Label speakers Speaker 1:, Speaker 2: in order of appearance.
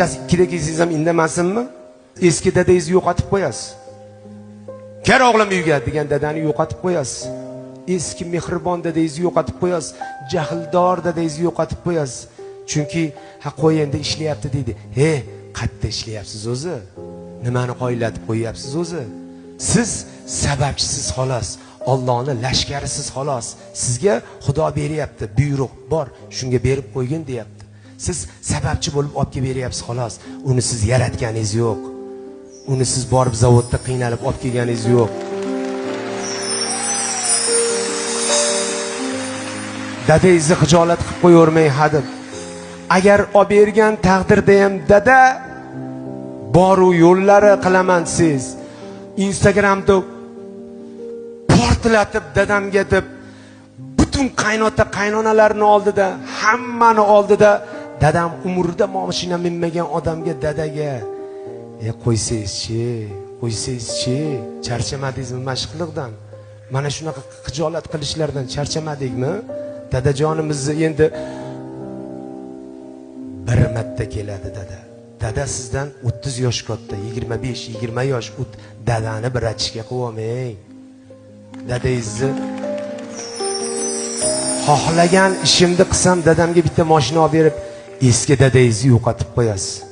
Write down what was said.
Speaker 1: Kechasi 2da kelsangiz ham indamasinmi? Eski dadangizni yo'qotib qo'yasiz. Kel o'g'lim uyga degan dadani yo'qotib qo'yasiz. Eski mehribon dadangizni yo'qotib qo'yasiz. Jahldor dadangizni yo'qotib qo'yasiz. Chunki ha qo'y endi ishlayapti deydi. He, qayerda ishlayapsiz o'zi? Nimani qoyillatib qo'yapsiz o'zi? Siz sababchisiz xolos. Allohning lashkarisiz xolos. Sizga Xudo beryapti, buyruq bor, shunga berib qo'ygin deyapti. Siz sababchi bo'lib olib kelib beryapsiz xolos. Uni siz yaratganingiz yo'q. Uni siz borib zavodda qiynalib olib kelganingiz yo'q. Dadangizni xijolat qilib qo'yavermang hadeb. Agar olib bergan taqdirda ham dada boru yo'llari qilaman siz. Instagramda portlatib dadamga deb butun qaynota qaynonalarni oldida, hammani oldida dadam umrida mashina minmagan odamga dadaga qo'ysangizchi, qo'ysangizchi, charchamadingizmi mashqliqdan? Mana shunaqa xijolat qilishlardan charchamadikmi? Dadajonimizni endi bir marta keladi dada. Dada sizdan 30 yosh katta, 25, 20 yosh dadani bir achishga qo'ymang. Dadangizni xohlagan ishimni qilsam dadamga bitta mashina olib berib, eski dadangizni yo'qotib qo'yasiz.